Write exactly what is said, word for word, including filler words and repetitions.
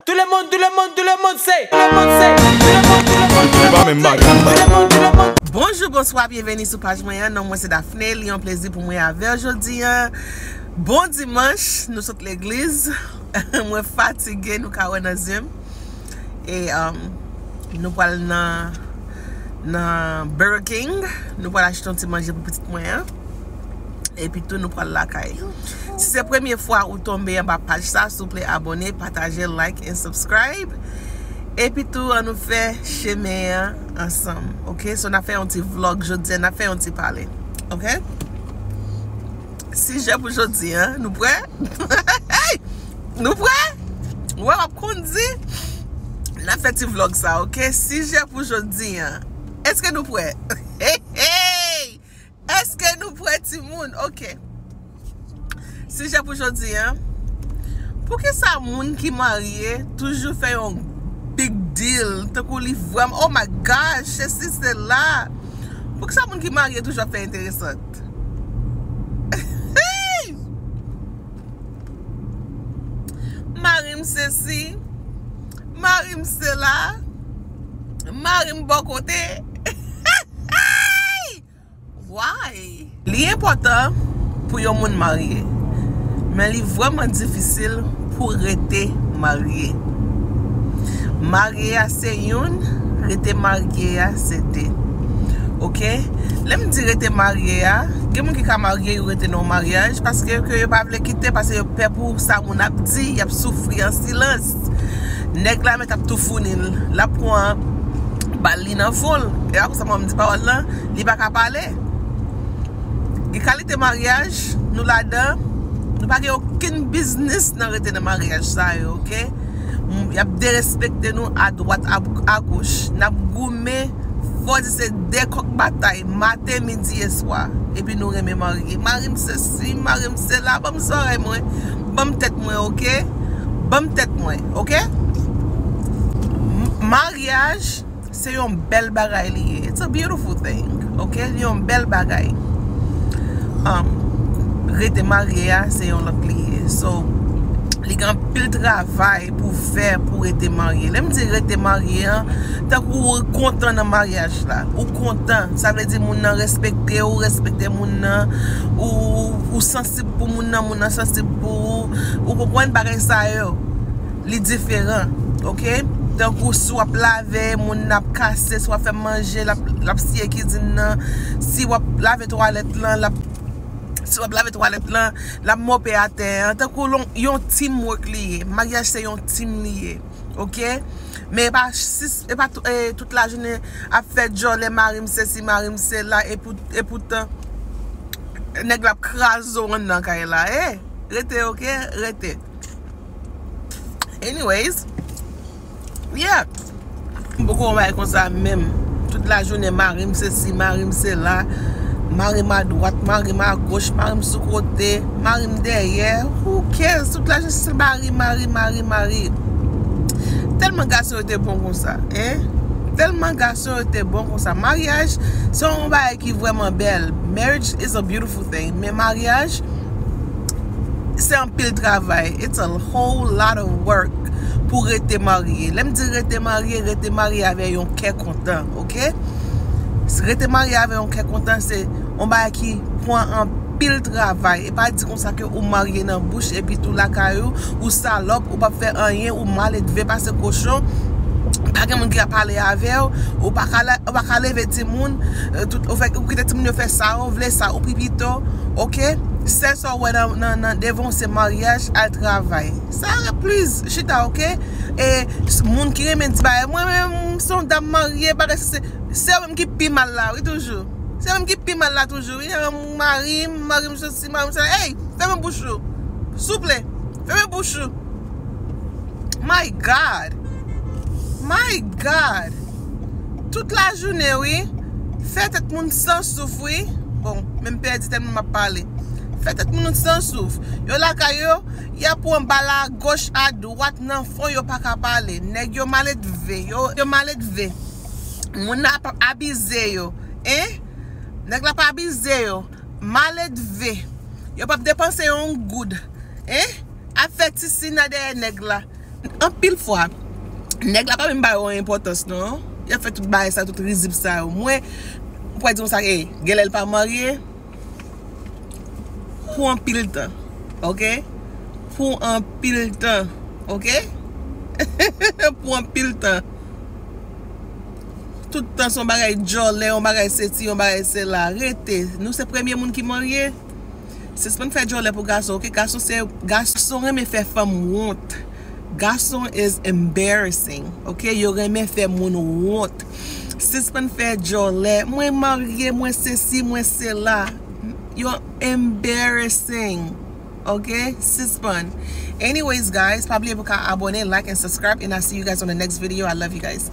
Tout le monde, tout le monde, tout le monde, say, tout le monde, say, tout le monde, tout le monde, tout le monde, say, tout le monde, tout le monde. Bonjou, bonswa, byenveni sou paj mwen an. Non mwen se Daphné, li yon plezi pou mwen avè w jodi an. Bon dimanch, nou sot legliz. Mwen fatige, nou ka wè nan zye m. E um, nou pral nan nan Burger King. Nou pral achte yon ti manje pou pitit mwen an. Epi tou nou pral lakay. Si se premye fwa ou tonbe anba paj sa, souple abone, pataje, like and subscribe. Epi tou an nou fè chemen an ansanm. Ok, so n ap fè yon ti vlog jodi an, n ap fè yon ti pale. Ok, sijè pou jodi an, nou prè? Nou prè? Wè, w ap kondi. N ap fè ti vlog sa, ok? Sijè pou jodi an. Èske nou prè? Hey, hey! Èske nou prè, timoun? Ok. Sijè pou jodi an. Poukisa moun ki marye toujou fè yon big deal? Tankou li vrèman, oh my gosh, sesi, sela. Poukisa moun ki marye toujou ap fè enteresant? Mari m sesi, mari m sela, mari m bò kote. Why? Li enpòtan pou yon moun marye, men li vrèman difisil pou rete marye. Marye a se youn, rete marye a se de. Ok? Lè m di rete marye a, gen moun ki ka marye, yo rete nan yon maryaj paske ke yo pa vle kite, paske yo pè pou sa moun ap di, y ap soufri an silans. Nèg la mèt ap toufouni l, l ap pran bal li nan fon l. E akoz sa mwen m di pawòl lan, li pa ka pale. Gen kalite maryaj nou ladan, nou pa gen okenn biznis nan rete nan maryaj sa yo, ok? M- Y ap derespekte nou adwat, a- agoch. N ap goumen, fò di se de kòk batay, maten, midi e swa. Epi nou renmen marye. Mari m sesi, mari m sela, ban m zòrèy mwen, ban m tèt mwen, ok? Ban m tèt mwen, ok? M- Maryaj, se yon bèl bagay li ye. It's a beautiful thing, ok? Li yon bèl bagay. Um, rete marye a, se yon lòt li ye. So, li gen anpil travay pou fè pou rete marye. Lè m di rete marye an, tankou ou kontan nan maryaj la. Ou kontan. Sa vle di moun nan respekte ou, respekte moun nan. Ou, ou sansib pou moun nan, moun nan sansib pou ou. Ou konprann bagay sa yo? Li diferan, ok? Tankou si w ap lave, moun nan ap kase, si w ap fè manje, l ap, l ap siye kizin nan. Si w ap lave twalèt lan, l ap, si w ap lave twalèt lan, l ap mope atè an. Tankou lon- yon teamwork li ye. Maryaj se yon team li ye, ok? Men e pa sis- e pa tou- e tout lajounen ap fè djòlè, mari m sesi, mari m sela, epou- epoutan nèg la ap kraze w anndan kay la. E, rete, ok? Rete. Anyways, yeah. M poko wè bagay konsa menm. Tout lajounen, mari m sesi, mari m sela, mari m adwat, mari m agoch, mari m sou kote, mari m dèyè. Who cares? Tout lajounen se mari, mari, mari, mari. Tèlman gason yo te bon konsa, en? Tèlman gason yo te bon konsa. Maryaj, se yon bagay ki vrèman bèl. Marriage is a beautiful thing. Men maryaj, se anpil travay. It's a whole lot of work pou rete marye. Lè m di rete marye, rete marye avè yon kè kontan, ok? Rete marye avè yon kè kontan, se yon bagay ki pran anpil travay. E pa di konsa ke ou marye nan bouch, epi tou lakay ou, ou salòp, ou p ap fè anyen, ou maledve pase kochon. Pa gen moun ki ka pale avè w, ou pa ka la- ou pa ka leve timoun, eh, tout, ou fè, ou kite timoun yo fè sa yo vle, sa ou pi pito, ok? Sèl sa w wè nan, nan, nan devan w se maryaj, al travay. Sa rèd, please, chita, ok? E s- moun ki renmen di bagay, mwen menm, m se yon dam marye, bagay se, se, se yo menm ki pi mal la, wi, toujou. Se yo menm ki pi mal la, toujou, wi. Ah, mari m, mari m sesi, mari m sela. Ey, fèmen bouch ou. Souple, fèmen bouch ou. My God! My God! Tout lajounen, wi. Fè tèt moun san souf, wi. Bon, men m pèdi tèlman m ap pale. Fè tèt moun san souf. Yo lakay yo, y ap pran bal agoch, adwat, nan fon, yo pa ka pale. Nèg yo maledve, yo, yo maledve. Moun nan ap abize yo, en? Nèg la ap abize yo. Maledve. Yo p ap depanse yon goud, en? Ap fè ti sina dèyè nèg la. Anpil fwa, nèg la pa menm ba yo enpòtans non. Y ap fè tout bagay sa, tout rizib sa yo. Mwen, m pral di konsa, e, genlè l pa marye pou anpil tan, oke? Pou anpil tan, oke? Pou anpil tan. Tout tan se yon bagay djòlè, yon bagay sesi, yon bagay sela. Rete. Nou se premye moun ki marye. Sispann fè djòlè pou gason, oke? Gason se, gason renmen fè fanm wont. Gason is embarrassing, oke? Yo renmen fè moun wont. Sispann fè djòlè. Mwen marye, mwen sesi, mwen sela. You're embarrassing. Oke? Sispann. Anyways, guys, pa bliye pou ka abòne, like and subscribe, and I'll see you guys on the next video. I love you guys.